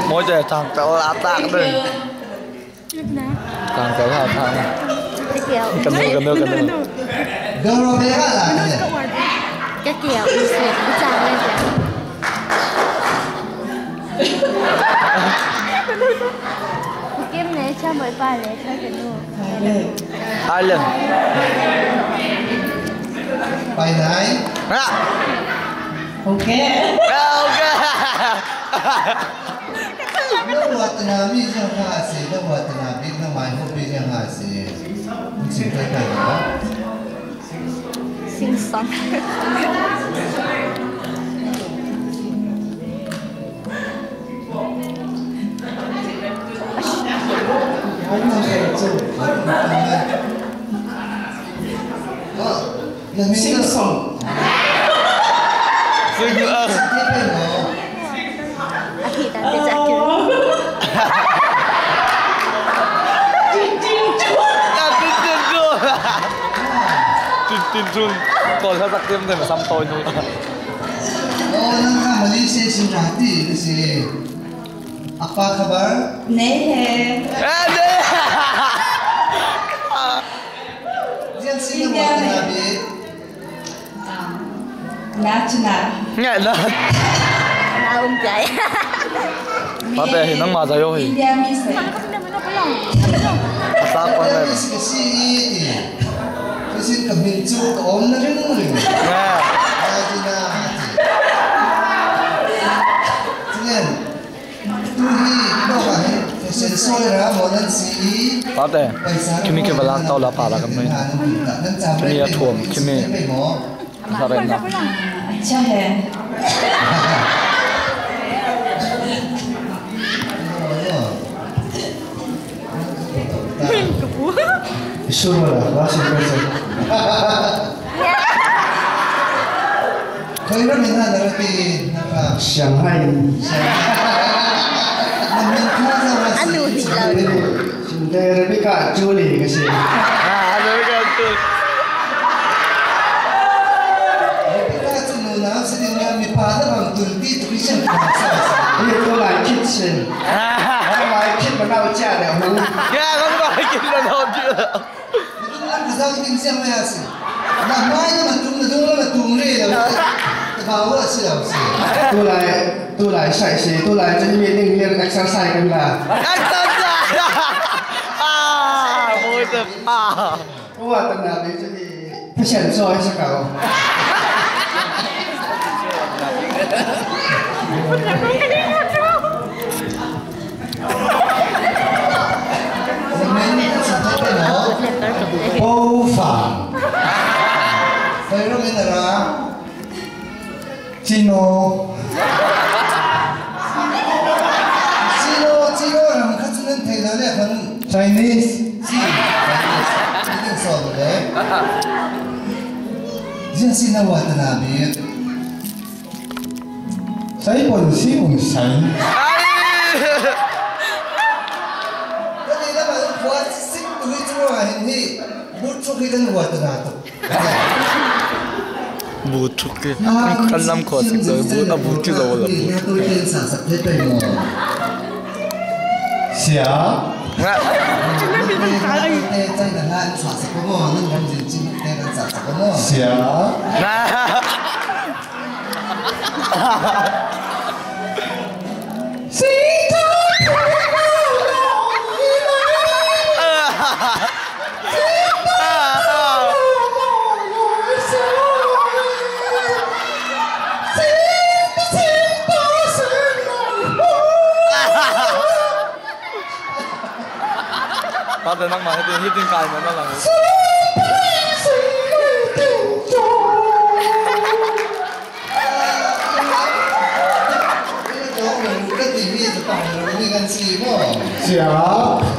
Mỗi giờ thằng cháu lá tạc đây. Thằng cháu là thằng. Cần nữa, cần nữa, cần nữa. Ireland. ไปไหน À. Okay. Ok. นวัตนามีเรื่องห้าสีนวัตนาบิ๊กน้ำมันพวกพี่เรื่องห้าสีสิ่งต่างๆนะ Sing song. Sing song. Sing ơ. Tin tin chun. Còn sao giặc tiêm thì mà xăm tôi thôi. Oh, nang Malaysia sinrati kasi apa kabar? नहीं है À, đi. Diyan sino mo tanabi? नाचना Nghe nó. Naum jay. Ba bè thì nó mà dạy thì. India में से Sao con này. Kasi kasi kami chu kaom na rin mo rin. Nghe. Ay, na. Sige. Tuhi, ito ka. Sensor ra mo nan si Ba bè. Kimi cái bà tao là bà là cái mấy. Kimi thuồng kimi. Sao đây nào? अच्छा है Sure wala, super Kaya rin na narati naka Shanghai. Ano hilaw? Hindi, Rebecca, Julie kasi. À, Rebecca, Julie. Rebecca, tununa, sa din nga mi pada bang tulti, tulisyan ka sa Ito lại kitchen. Lại kitchen mà nào cha để hú. Nghe không phải kitchen là đâu chứ. Ito lang kasama din siya maya si. Na may naman tung na dung na tung ri. Tabawa sila si. Tu lại tu lại sai si, tu lại cho những những những exercise kan lah. Exercise. À, vui thật. À. Ua tầng nào đấy cho thì phát triển rồi sao cậu? Bofa. Pero minara Chino. Chino, Chino ram khatsunen thailale khan Chinese. Si. Chinese. Itin so le. Diyan sinawata namin. Sai bổn sĩ bổn sánh. Dali na ba kwa sik tuwi chuwa hindi mucho kilan wata nato. 冇出嘅，跟冧確實就冇啊冇知道啦冇。 Xia. Xia. Tate nangmah hitin hitin kai men na lang. Siap.